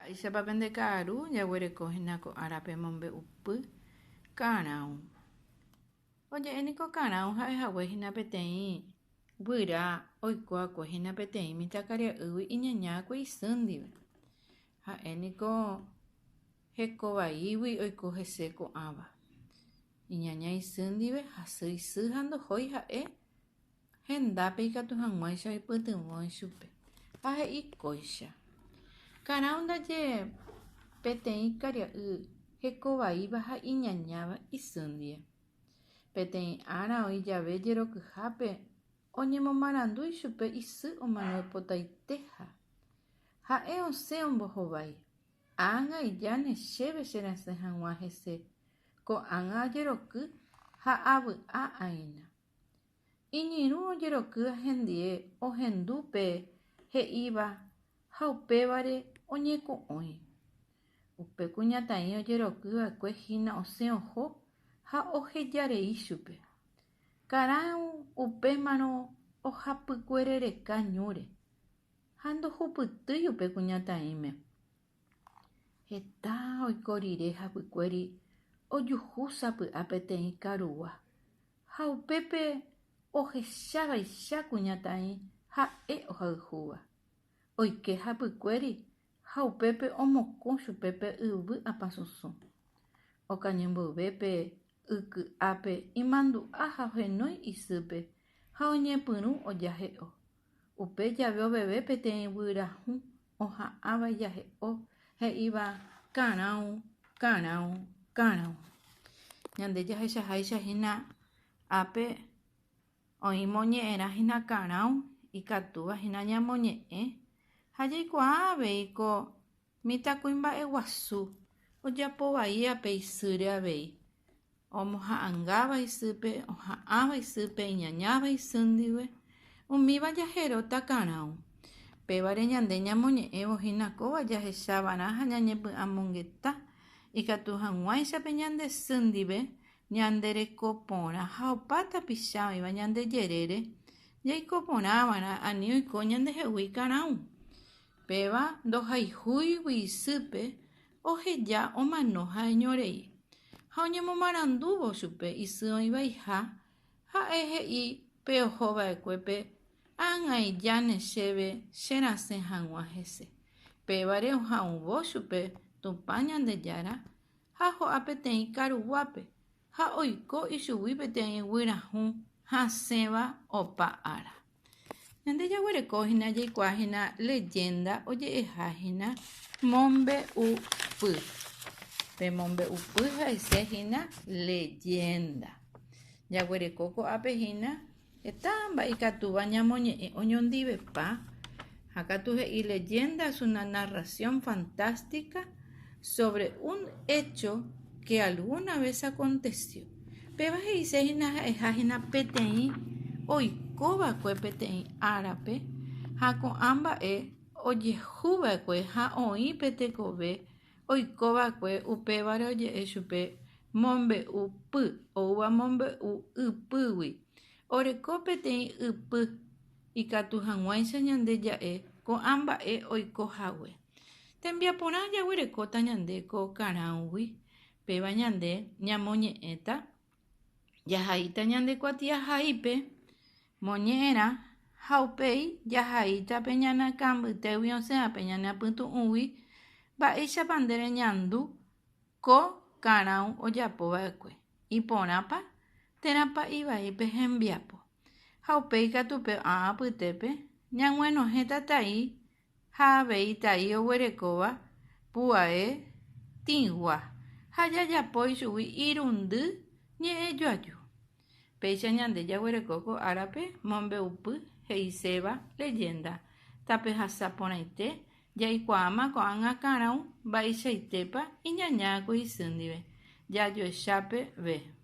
Mba'éichapa pende ka'aru jaguereko hína ko árape mombe'upy Karãu. Oje'e niko Karãu ha'ehague hína peteĩ guyra oiko'akue hína peteĩ mitãkaria'ýgui iñañákue isy ndive. Ha'e niko heko vaígui oiko hese ko'ãva. Iñaña isy ndive, hasy isy ha ndohói ha'e hendápe ikatu hag̃uáicha oipytyvõ ichupe. Ha he'i kóicha, Karãu ndaje peteĩ karia'y hekovaíva ha iñañáva isy ndive. Peteĩ ára oĩ jave jerokyhápe oñemomarandu ichupe isy omanoipotaiteha. Ha'e osẽ ombohovái, Ág̃a ijáne chéve cherasẽ hag̃ua hese, ko'ág̃a ajeroky ha avy'a aína. Iñirũ ojerokýva hendie ohendu pe he'íva ha upévare oñeko'õi. Upe kuñataĩ ojeroky va'ekue hína osẽ oho ha ohejarei chupe. Karãu upémarõ ohapykuerereka ñúre ha ndohupytýi upe kuñataĩme. Heta oiko rire hapykuéri ojuhu sapy'a peteĩ karugua ha upépe ohecha vaicha kuñataĩ ha'e ohayhúva. Oike hapykuéri ha upépe omokõ chupe pe yvy apasusũ. Okañy mboyve pe yky'ápe imandu'a ha ohenói isýpe ha oñepyrũ ojahe'o. Upe jave oveve peteĩ guyra hũ oha'ãva ijahe'o he'íva karãu, karãu, karãu. Ñande jahechaháicha hína ápe oĩ moñe'ẽrã hína karãu ikatúva hína ñamoñe'ẽ ha jaikuaa avei ko Mitãkuimba'e guasu ojapo vai ape isýre avei, omoha'angáva isýpe, oha'ãva isýpe, iñañáva isy ndive, umíva jaheróta karãu. Pévare ñande ñamoñe'ẽvo hína kóva jahechavarã ha ñañepy'amongeta ikatu hag̃uáicha pe ñande sy ndive ñande reko porã ha opa tapicha oĩva ñande jerére jaiko porãvarã ani oiko ñandehegui karãu. Péva ndohayhúigui isýpe oheja omano ha'eñorei. Ha oñemomarandúvo chupe isy oĩvaiha, ha'e he'i pe oho va'ekuépe, Ág̃a ijáne chéve che rasẽ hag̃ua hese. Pévare oha'ũvo chupe Tupã Ñandejára ha ho'a peteĩ karuguápe, ha oiko ichugui peteĩ guyra hũ hasẽva opa ára. Ñande jaguereko hína jaikuaa hína leyenda oje'eha hína mombe'upy. Pe mombe'upy ha'ese hína leyenda. Jaguereko ko'ápe hína heta mba'e ikatúva ñamoñe'ẽ oñondivepa ha katu he'i leyenda es una narración fantástica sobre un hecho que alguna vez aconteció. Péva he'ise hína ha'eha hína peteĩ oiko va'ekue peteĩ árape ha ko'ã mba'e ojehu va'ekue ha oĩ pe tekove oiko va'ekue upévare oje'e chupe mombe'u py, oúva mombe'u ypýgui. Oreko peteĩ ypy ikatu hag̃uáicha ñande ja'e ko'ã mba'e oiko hague. Tembiaporã jaguerekóta ñande ko karãugui, péva ñande ñamoñe'ẽta, jahaíta ñande kuatiahaípe moñe'ẽrã ha upéi jahaíta pe ñane akã mbytégui osẽva pe ñane apytu'ũgui mba'éichapa nde reñandu ko karãu ojapo va'ekue, iporãpa térãpa ivai pe hembiapo. Ha upéi katu pe ã apytépe ñag̃uenohẽta tai ha avei tai oguerekóva pu'ae tĩgua ha jajapo ichugui irundy ñe'ẽjoaju. Péicha ñande jaguereko ko árape mombe'upy he'iséva leyenda, tapehasa porãite jaikuaáma ko'ág̃a karãu mba'eichaitépa iñañákuri isy ndive, jajoecha peve.